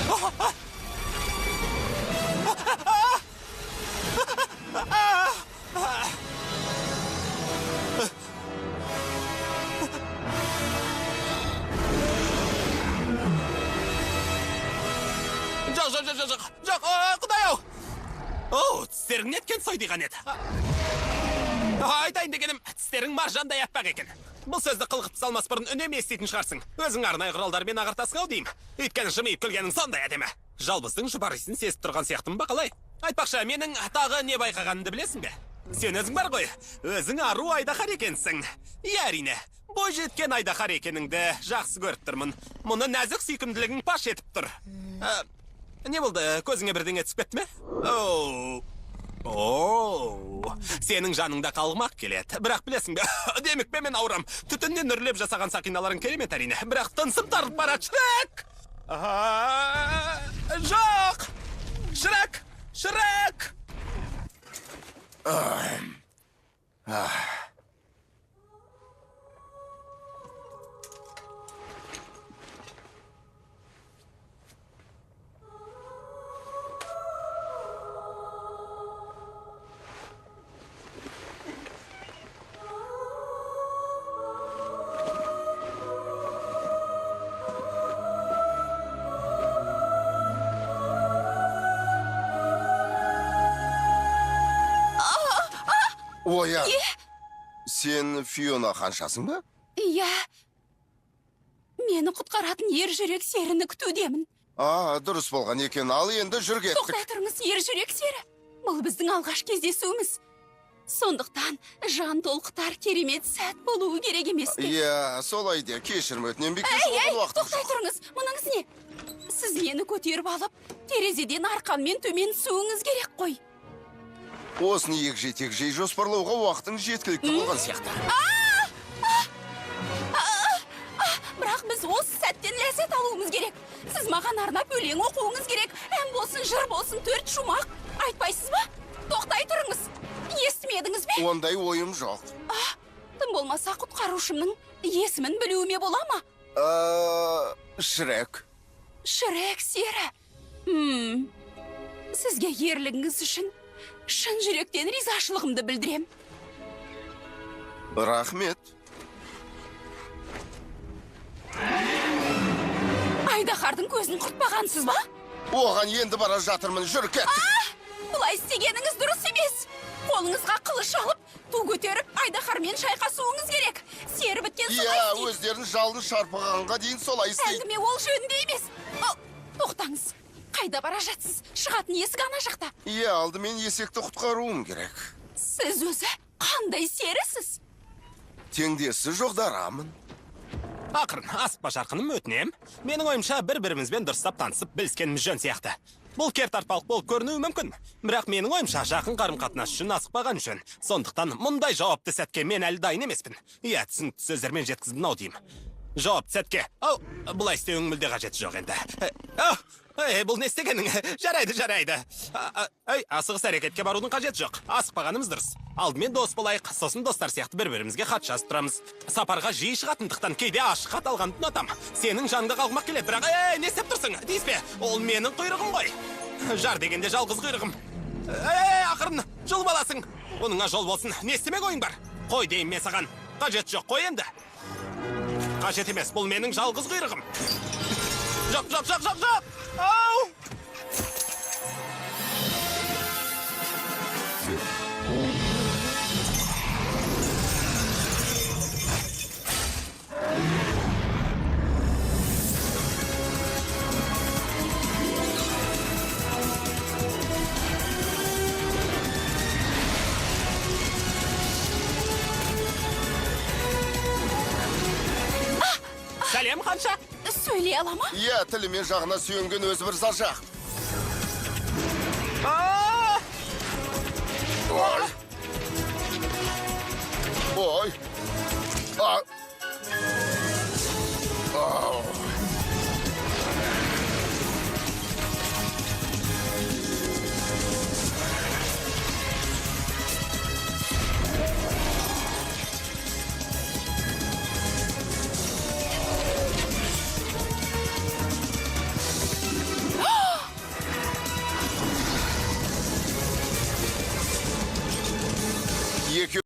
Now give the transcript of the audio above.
Жоқ, жоқ, жоқ, жоқ, жоқ, құдай ау! Оу, тістерің неткен сойдиған еді. Айтайын дегенім, тістерің маржандай аппақ екен. Бұл сөзді қылғып салмас бұрын үнемі еститін шығарсың. Өзің арнайы құралдармен ағартасың ау деймін. Өйткені жымиып күлгенің сондай әдемі. Жалбыздың жұпар иісін сезіп тұрған сияқтымын ба қалай? Айтпақшы, менің тағы не байқағанымды білесің бе? Сен өзің бар ғой, өзің ару айдаһар екенсің. Иә, әрине, бой жеткен айдаһар екеніңді жақсы көріп тұрмын. Мұны нәзік сүйкімділігің паш етіп тұр. Не болды, көзіңе бірдеңе түсіп кетті ме? Оу, оу, сенің жаныңда қалғым-ақ келеді. Бірақ білесің бе, демікпе мен ауырам. Түтіннен үрлеп жасаған сақиналарың керемет әрине. Бірақ тынысым тарылып барады. Шрек! Жоқ! Шрек! Шрек! Оян. Сен Фиона ханшасың ба? Иә. Мені құтқаратын ер жүрек серіні күтудемін. А, дұрыс болған екен. Ал енді жүр кеттік. Тоқтай тұрыңыз, ер жүрек сері. Бұл біздің алғаш кездесуіміз. Сондықтан жан толқытар керемет сәт болуы керек емес пе? Иә, солай де. Кешірім өтінемін, бекер Әй, әй, оған уақытым тоқтай жоқ. тұрыңыз. Мұныңыз не? Сіз мені көтеріп алып, терезеден арқанмен төмен түсуіңіз керек қой. Осыны егжей-тегжей жоспарлауға уақытың жеткілікті болған сияқты. Бірақ біз осы сәттен ләззат алуымыз керек. Сіз маған арнап өлең оқуыңыз керек. Ән болсын, жыр болсын, төрт шумақ. Айтпайсыз ба? Тоқтай тұрыңыз. Естімедіңіз бе? Ондай ойым жоқ. Тым болмаса құтқарушымның есімін білуіме бола ма? Шрек. Шрек сері. Сізге ерлігіңіз үшін шын жүректен ризашылығымды білдірем. Рахмет. Айдаһардың көзін құртпағансыз ба? Оған енді бара жатырмын. Жүр кеттік. Бұлай істегеніңіз дұрыс емес. Қолыңызға қылыш алып, ту көтеріп, айдаһармен шайқасуыңыз керек. Сері біткен солай Иә, істейді. өздерін жалын шарпығанға дейін солай істейді. Әңгіме ол жөнінде емес. Ал, тоқтаңыз. Қайда бара жатсыз? Шығатын есік ана жақта. Иә, алдымен есекті құтқаруым керек. Сіз өзі қандай серісіз? Теңдесі жоқ дарамын. Ақырын, асықпа жарқыным, өтінем. Менің ойымша бір-бірімізбен дұрыстап танысып біліскеніміз жөн сияқты. Бұл кертартпалық болып көрінуі мүмкін. Бірақ менің ойымша жақын қарым-қатынас үшін асықпаған жөн. Сондықтан мұндай жауапты сәтке мен әлі дайын емеспін. Иә, түсінікті сөздермен жеткіздім ау деймін. Жауапты сәтке. Ау, бұлай істеуің мүлде қажеті жоқ енді. Ау, ей, бұл не істегенің? Жарайды, жарайды. Ей, асығыс әрекетке барудың қажеті жоқ. Асықпағанымыз дұрыс. Алдымен дос болайық, сосын достар сияқты бір-бірімізге хат жазып тұрамыз. Сапарға жиі шығатындықтан кейде ашық хат алғанды ұнатам. Сенің жаныңда қалғым ақ келеді, бірақ ей, не істеп тұрсың? Тиіспе, ол менің құйрығым ғой. Жар дегенде жалғыз құйрығым. Ей, ақырын, жұлып аласың. Оныңа жол болсын. Не істемек ойың бар? Қой деймін мен саған. Қажет жоқ, қой енді. Қажет емес, бұл менің жалғыз құйрығым. Жоқ, жоқ, жоқ, жоқ, жоқ! Ау! Сәлем, ханша! Сөйлей ала ма? Иә, тілі мен жағына сүйенген өзі бір заржақ. А! Ой. Ой. А. Ау. Екі.